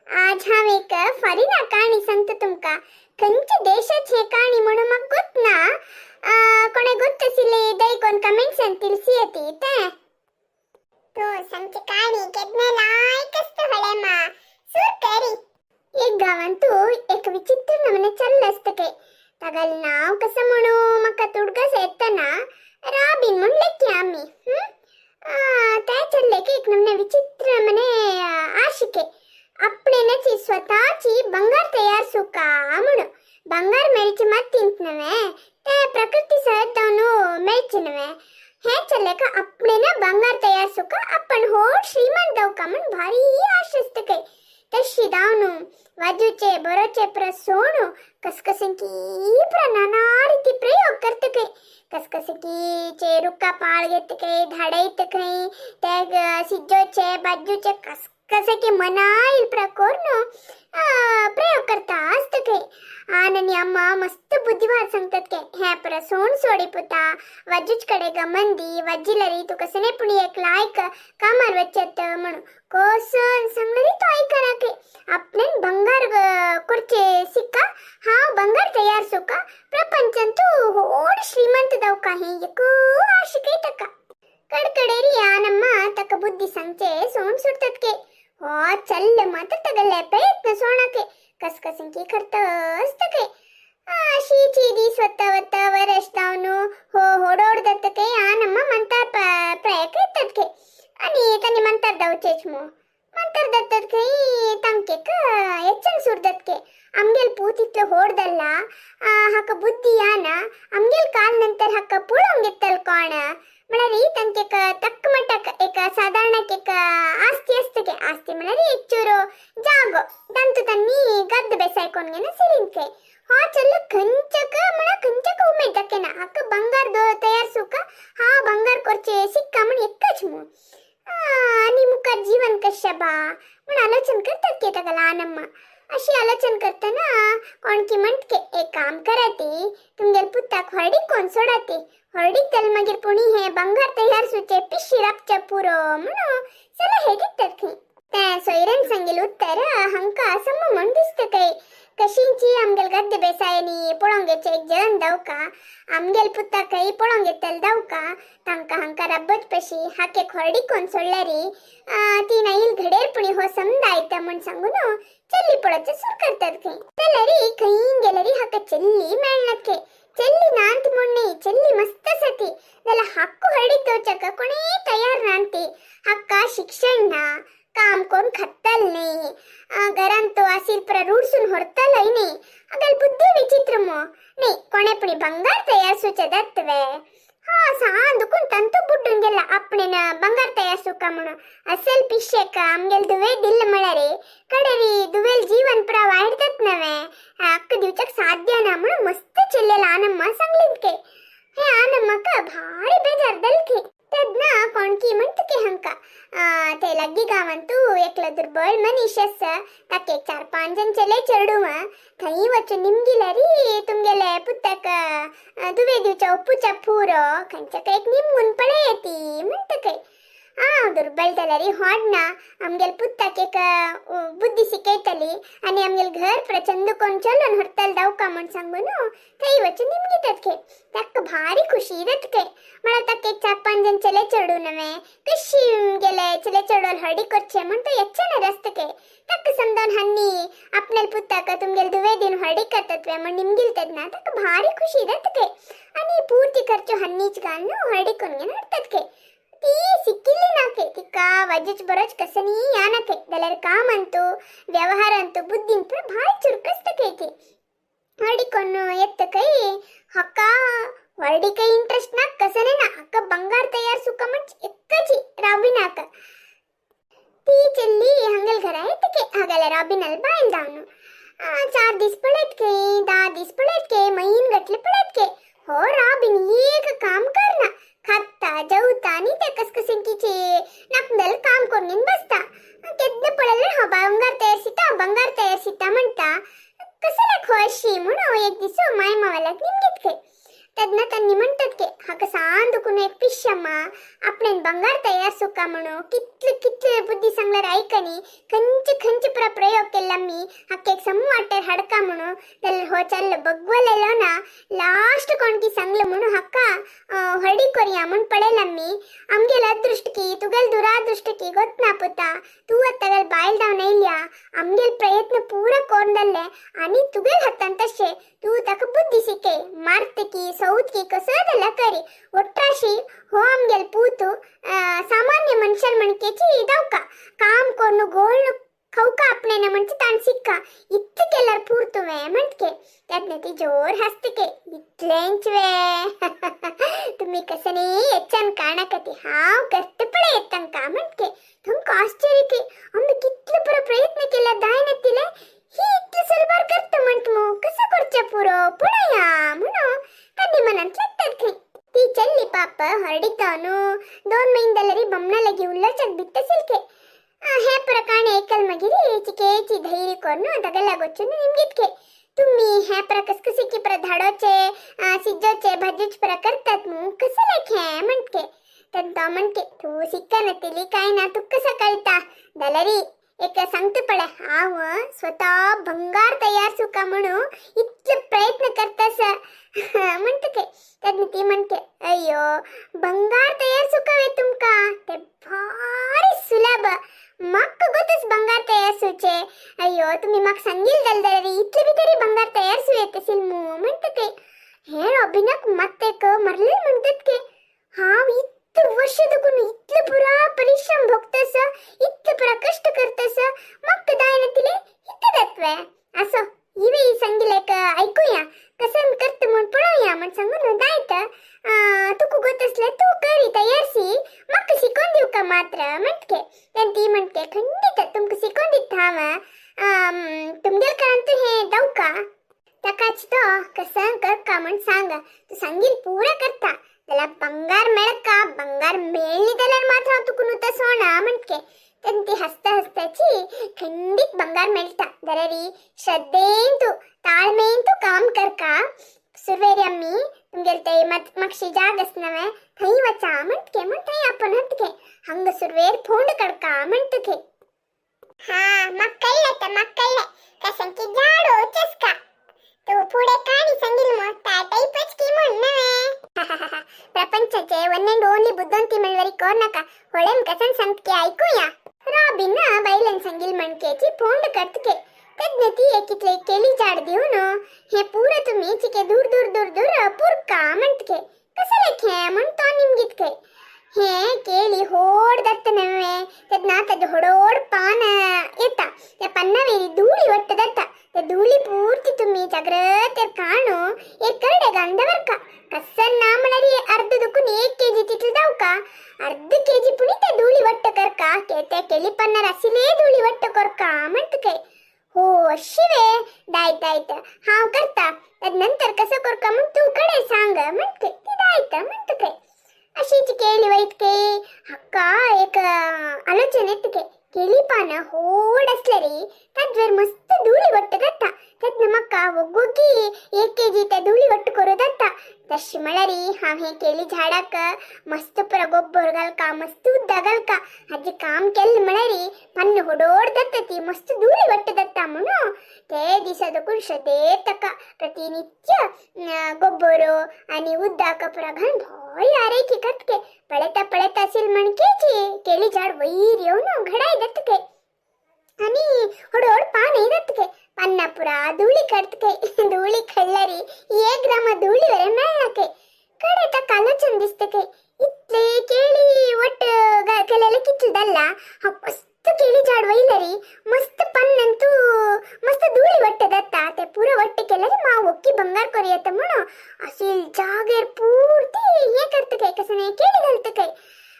आज हांव एक फॉरेना काणी सांगता तुमकां. खंयच्या देशाची हे काणी म्हणून म्हाका गोत ना. कोणे गोत आशिल्ली दय कोण कमेंट्सान तिळसी येती ते. तो सांगची काणी केदने लायक आसता हळे मा सुर करी. एक गावांतू एक विचित्र नमने चल्ल असतं के. तागल नाव कसं म्हणू म्हाका तुडगस येतना, रॉबिन म्हण लेखी आमी. त्या चल्लेक एक नमने विचित्र नमने आशिके, आपणेनची स्वतःची ಬಂಗಾರ ತಯಾರಿಸುಕ म्हणून. ಬಂಗಾರ मेळचे मात तिंतनवे, ते प्रकृती सहज जावन मेळचे नवे. हे चल्लेक आपणेन ಬಂಗಾರ तयारसुका, आपण होड श्रीमंत जावका म्हण भारी आश आसता काय. तशी धावनु वाजूचे बरोचे प्र सोणू कसकसंकी प्र नाना ರೀತಿ प्रयोग करत काय. कसकसकीचे रुक्का पाळ घेत काय, धाडायत काय, त्या सिज्जोचे बाजूचे कसकसे की मनाईल प्र कोरनु प्रयोग करता असत काय. आणि अम्मा मस्त बुद्धिवाद सांगतात के, हे प्र सोण सोडी पुता, वाजूच कडे गमन दी, वाजिलरी तू कसं नाही पुणी एक लायक कामार वचत म्हणून कोसन सांगलरी तो ऐकना के. आपल्यान ಬಂಗಾರ ಕೊರ್ಚೆ ಸಿಕ್ಕ, हांव ಬಂಗಾರ तयार सुका, प्रपंचंतू होड श्रीमंत दवका, हे एकू आशिके तका. कडकडेरी आनम्मा तक बुद्धी सांगचे सोण सुटतात के. हो चल्ल मात्र तगले प्रयत्न सोणाके कसकसंकी करतस तके. शीची दी स्वतः वत्ता वरश दावनु हो होडोड के आनम्मा मंतार प्रयत्न येतात के. आणि त्यांनी मंतार दावचेच मो मंतर दत्तत खंय तांकेक एच्चन सुरदत के. आमगेल पूत इतलो होडदಲ್ಲ, हाका बुद्धी याना, आमगेल काल नंतर हाका पळोवंक घेतल कोण म्हळ्यार तांकेक तक्क मटक एक साधारण एक आस्ती आसता के. आस्ती म्हळ्यार एक चूರು जागो ದಂತು ತನ್ನಿ ಗದ್ದು ಬೇಸಾಯ್ಕೊಂಡ್ಗೆನ ಸಿರಿಂಕೆ. ಹಾ ಚಲ್ಲ ಕಂಚಕ ಮಣ ಕಂಚಕ ಉಮೇದ್ ದಕ್ಕೆನ ಹಾಕ ಬಂಗಾರ ತಯಾರಿಸುಕ, ಹಾ ಬಂಗಾರ ಕೊರ್ಚೆ ಸಿಕ್ಕ म्हण एकच मु आणि मुखार जीवन कशा बा म्हण आलोचन करतात के ताका लहानम्मा. अशी आलोचन करताना कोणकी म्हणटके, एक काम करा ती, तुमगेल पुताक हळडीक कोण सोडाती, हळडीक तेल मागीर पुणी हे ಬಂಗಾರ तयार पिशी राबच्या पुरो म्हणून सला हे दितात खंय. त्या सोयऱ्यान सांगेल उत्तर हांका सम म्हण दिसता काय. कशींची आमगेल गद्दे बेसायनी पळोवंक घेचे एक जण दावका, आमगेल पुताकय पळोवंक घेतल दावका, तांकां हांकां रब्बच पशी हाके हळडीक कोण सोडल्यारी ती नाईल घडेर पुणी हो समजायता म्हण सांगून चल्ली पळोवचें सुरू करतात खंय. जाल्यारी खंय गेल्यारी हाका चल्ली मेळनात खे. चल्ली नांत म्हण न्ही, चल्ली मस्त आसा ती, जाल्यार हाक्कू हळडीक दवच्याक कोणूय तयार नात ती. हाका शिक्षण ना, काम कोण खात्तल न्ही, घरांत तो आसील पर रूडसून व्हरतलय न्ही. हागेल बुद्धी विचित्र मो न्ही, कोणे पुणी ಬಂಗಾರ तयार दत्तवे. हा सान दुखून ತಂತು ಬುಡ್ಡುನ್ गेला आपणेन ಬಂಗಾರ तयार म्हणून. असल पिशेक आमगेल दुवे दिल म्हळ्यारे कडेरी दुवेल जीवन पुरा वायट जात नवे, हक्क दिवच्याक साध्य ना म्हणून मस्त चेल्ले आनम्मा सांगलीत के. हे आनम्माक भारी बेजार दलखे. तेन्ना कोणकी म्हणटा की हांका ते लागीं गांवांतू एकलो दुर्बळ मनीस आसा, ताका एक चार पांच जण चले चेडूं थंय वचून निमगिल्यारी तुमगेले पुताक दुवे दिवच्या ओप्पूच्या पुरो, खंयच्या एक निमगून पळय ती म्हणटा खंय. आ दुर्बळ जाल्यारी होड ना, आमगेल पुताक एक बुद्धी शिकयतली आनी आमगेल घर प्रचंड कोण चलोवन व्हरतल दावका म्हण सांगून थंय वचून निमगितात खे. ताका भारी खुशी जाता खे. म्हळ्यार ताका एक चार पांच जण चले चेडूं नवे कशी गेले चले चेडवान हळडी करचे म्हण तो येच्चें रस्त खे. ताका समजावन हान्नी आपणाल पुताक तुमगेल दुवे दिन हळडी करतात वे म्हण निमगिलतात ना, ताका भारी खुशी जाता खे. आनी पूर्ती खर्च हन्नीच घालून हळडी करून हाडतात खे. ती सिक्किल्ली नाके, तिका वजच बरोच कसनी यानके, जाल्यार काम अंतू व्यवहार अंतू बुद्धी पण भारी चुरकस्त खे ती. हळडी कोण ಎತ್ತ ಕೈ ಹಕ್ಕ ಹೊರಡಿಕೆ ಇಂಟ್ರೆಸ್ಟ್ ना कसने ना, हक्क ಬಂಗಾರ तयार सुका म्हण एक्कची राबिनाक. ती चेल्ली हंगेल घरा येतके हागेले रॉबिनल बायल दावनु 4 दीस पळयत के, 10 दीस पळयत के, म्हयन गटले पळयत के. हो रॉबिन एक काम करना, खाता जेवता आनी ते कसकसिंकीचे नाकदल काम करून बसता. केन्ना पळयल्यार हो ಬಂಗಾರ तयारसिता ಬಂಗಾರ तयारसिता म्हणटा, कसले खोशी म्हणून एक दीस माय मावाल्याक निमगीत खे. तेन्ना तांणी म्हणटात की हाका सान दुखून एक पिश्शम्मा आपणेन ಬಂಗಾರ ತಯಾರಿಸುಕ म्हणू कितले कितले बुद्धी सांगल्यार ऐकनी खंयचे खंयचे पुरा प्रयोग केला मी हाका एक सम वाटेर हाडका म्हणू जाल्यार हो चल्ल बगवलेलो ना लास्ट कोणकी सांगलं म्हणू हाका हळदी कोरया म्हूण पळयला मी आमगेल अदृष्ट की तुगेल दुरादृष्ट की गोत ना पुता तू आतां बायल धांवन येयल्या आमगेल प्रयत्न पूरा कोरून जाल्ले आनी तुगेल हातान तशें तूं ताका बुद्धी शिकय मारतकी सौतकी कसो जाल्यार करी ಒಟ್ರಾಶಿ हो आमगेल पूत सामान्य ಮನುಷ್ಯರ मणकेची दावका काम कोरून गोळ्ळ खवका आपणेन म्हणजे ताण सिक्का इतलें केल्यार पूर तुवें म्हणटके तेन्ना ती जोर हासतके इतलेंच वे तुम्ही कसं येच्चान काणाकती हांव करत पळय तांकां म्हणटके तुमकां आश्चर्य की आमी कितले बरो प्रयत्न केला जायना ही इतले सुलभार करता म्हणट मू कसं करचें पुरो पळया म्हणून तांणी मनांत लागतात खंय. ती चल्ली पाप हरडिताನು 2 महिने बमणा लगी उल्लचक बित्त सिल्के हे प्रकाणे एकल मगिरी चिकेची धैर्य कोरनु दगलागोचुनु निमगितके तुम्ही हे प्र कसकसी प्र धाडोचे सिज्जोचे भाजूच प्र करतात मू कसं लेखे म्हणके. तर तो म्हणके तू सिक्का नतेली काय ना तू कसं कळता दलरी एक सांगते पळे हांव स्वतः भंगार तयार सुका म्हणू इतले प्रयत्न करतास म्हणते. तेन्ना ती म्हणते अय्यो भंगार तयार सुकावे तुमका ते भारी सुलभ म्हाका गोतच भंगार तयार सुचे अय्यो तुम्ही म्हाका सांगील जाल्यार इतले भितरी भंगार तयार सु येत असेल मू म्हणते. हे रॉबिनाक मात एक मरले म्हणतात की हांव इतले वर्ष दुखून इतले पुरा परिश्रम भोगतस इतले पुरा कष्ट करतस म्हाका जायना तिले इतले जातवे असो इवे सांगिलेक ऐकूया कसं करत म्हूण पळोवया म्हण सांगून जायत तुका गोत असले तूं करी तयारसी म्हाका शिकोवन दिवका मात्र म्हणटके. तेन्ना ती म्हणटे खंडीत तुमकां शिकोवन दिता हांव तुमगेल कारण तूं हें दावका ताकाच तो कसं करका म्हण सांग तूं सांगील पुरा करता जाल्यार बंगार मेळका बंगार मेळ्ळी जाल्यार मात्र हांव तुका नुता सोडना म्हणटके. तेन्ना ती हसता हसताची खंडीत बंगार मेळटा जाल्यार श्रद्धेन तूं ताळमेन तूं काम करका सुरवेर आमी तुमगेले ते मातशी जाग आसना थंय वचा म्हणटके म्हण थंय आपोवन हाडटके हांगा सुरवेर फोंड काडका म्हणटके. हा म्हाका कळ्ळें तर म्हाका कळ्ळें कसं की झाडो चस्का तू फुडें काणी सांगील मग त्या टाईपच की म्हण नव्हे. प्रपंचाचे वन अँड ओन्ली बुद्धंती मेळवरी कोर नाका होळेम कसन संतके ऐकूया. रॉबिन बैलन सांगील मणकेची फोंड करतके तज्ञ ती एकितले केली झाड दिवन हे पुरा तुम्ही चिके दूर दूर दूर दूर पुरका म्हणटके कसं लेखे म्हण तो निमगितके. हे केळी होड दत्त नव्हे तेन्ना ताजे होडोड पान येता त्या पान्नावेरी धुळी वट्ट दत्ता त्या धुळी पूर्ती तुम्ही जाग्रत काणू एक करडे घालून दवरका कसं ना म्हळ्यार अर्ध दुखून 1 केजी तितले दावका अर्ध केजी पुणी त्या धुळी वट्ट करका त्या केळी पान्नार आशिल्ले धुळी वट्ट करका म्हणटके. हो अशी वे दायत दायत हांव करता नंतर कसं करका म्हण तूं कडे सांग म्हणटके ती दायत म्हणटके. अशीच केळी वयतके हाका एक आलोचन येतके केळी पानां होड असलेरी ताजेर मस्त धुळी वट्ट जाता तेन्ना म्हाका वोगोगी 1 केजी त्या धुळी वट्ट करूं जाता तशें म्हळ्यार हांव हें केळी झाडाक मस्त पुरो गोबर घालका मस्त उदक घालका हाजें काम केलें म्हळ्यार पान्न होडोड जाता ती मस्त धुळी वट्ट जाता म्हणून ते दिसा दकून श्रद्धेत ताका प्रतिनित्य गोबर आनी उदक पुरो घालून भारी आरेखी करतके पळयता पळयता असेल म्हणकेची केळी झाड वयर येवन घडाय जातके आनी होडोड पानय जातके पान्ना पुरा धुळी करतके धुळी खळ्ळरी 1 ग्राम धुळी वरे मेळनाके कडे ताका आलोचन दिसतके इतले केळी वट्ट केलेले कितले जाल्ला हांव मस्त केळी झाड वयलरी मस्त पन्नंतू मस्त धुळी वट्ट जाता ते पुरो वट्ट केल्यार माव ओक्की बंगार करूं येता म्हणून अशील जागेर पुर्ती हें करतके कसं न्ही केळी घालतके.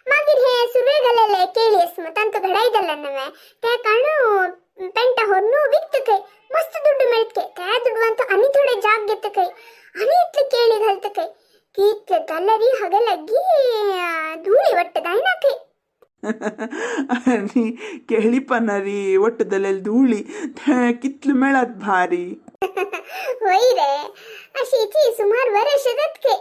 मागीर हे सुरवे घालेले केळी आसम तांकां घडाय जाल्ले नवे ते काडून पेंटा व्हरून विकतके मस्त दुड्डू मेळटके त्या दुडवान तो आनी थोडे जाग घेतके आनी इतले केळी घालतके कितले जाल्यार हागे लागीं धुळी वट्ट जायना. आणि केळी पानारी वट्ट जाल्यार धुळी ते कितले मेळत भारी. होय रे अशीची सुमार वर्ष जातके.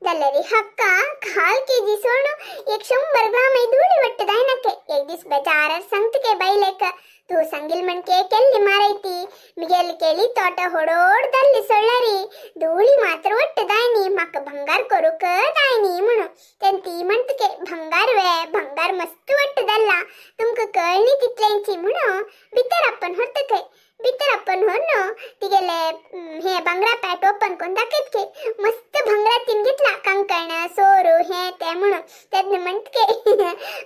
जाल्यार हक्का काल केजी सोणू 100 ग्राम धूळी वट्टदायनके. एक दीस बेजारार सांगतके बायलेक, तूं सांगिल म्हणके केल्ली मारयती मिगेल केली तोट होडोड दल्ली सोळ्ळरी धूळी मात्र वट्टदायनी, म्हाका भंगार करूक दायनी म्हणून. तेन्ना ती म्हणतके, भंगार वे भंगार मस्त वट्टदल्ला, तुमकां कळनी तितल्यांची म्हणून भितर आपण व्हरतके. भितर आपण व्हरून तिगेले हे भांगरा पॅट ओपन करून दाखयतके, मस्त भांगरा तीन घेतला, कंकण सोरू हे ते म्हणून. तेन्ना म्हणतके,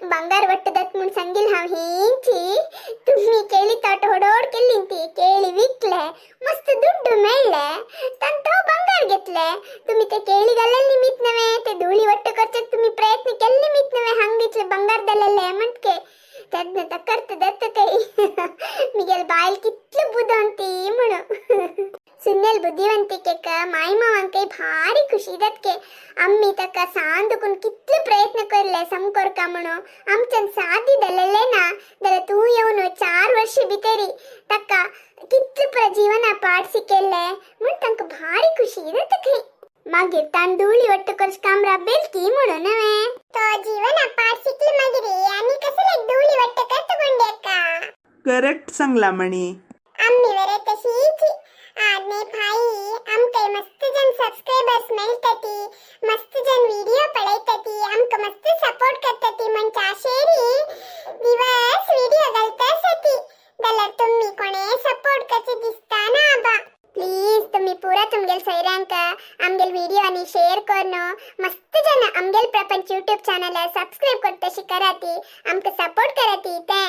भांगार वट्टदात म्हूण सांगिल हांव हेंची, तुम्ही केळी ताट होडोड केल्ली ती केळी विकले, मस्त दुड्डू मेळ्ळे, तांतो भांगार घेतले. तुम्ही ते केळी घालले निमित्त नव्हे, ते धुळी वट्ट करचे तुम्ही प्रयत्न केले निमित्त नव्हे हांग इतले भांगार दिलेले म्हणके. तेन्ना ता करत दत्त काही मिगेल बायल कितले बुदवंती म्हणून. सुन्नेल बुद्धिವಂतिकेक माय मावांकय भारी खुशी जातके. आम्ही ताका सांदून कितले प्रयत्न करले सम करका म्हणून, आमच्यान सादी दिलेले ना जाल्यार तूं येवन 4 वर्ष भितरी ताका कितले प्रजीवना पाठ शिकयल्ले म्हूण तांकां भारी खुशी जाता खंय. मागीर तांदूळी वट्ट करच कामरा बेलकी म्हणून नव्हे. तो जीवना पाठ शिकली मागीर आनी कसले धुळी वट्ट करता कोंडी अक्का. करेक्ट सांगला म्हणी. आम्ही वरे तशीच आदने भाई, आमकां मस्त जन सबस्क्रायबर्स मेळटाती, मस्त जन व्हिडिओ पळयताती, आमकां मस्त सपोर्ट करताती म्हणच्या आशेरी दिवस व्हिडिओ घालता आसाती. जाल्यार तुमी कोणे सपोर्ट करचे दिसता ना आबा. प्लीज तुम्ही पुरा तुमगेल सोयऱ्यांक आमगेल व्हिडिओ आणि शेअर करून मस्त जन आमगेल प्रपंच यूट्यूब चॅनल सबस्क्राईब करतशी कराती, आमकां सपोर्ट कराती ते.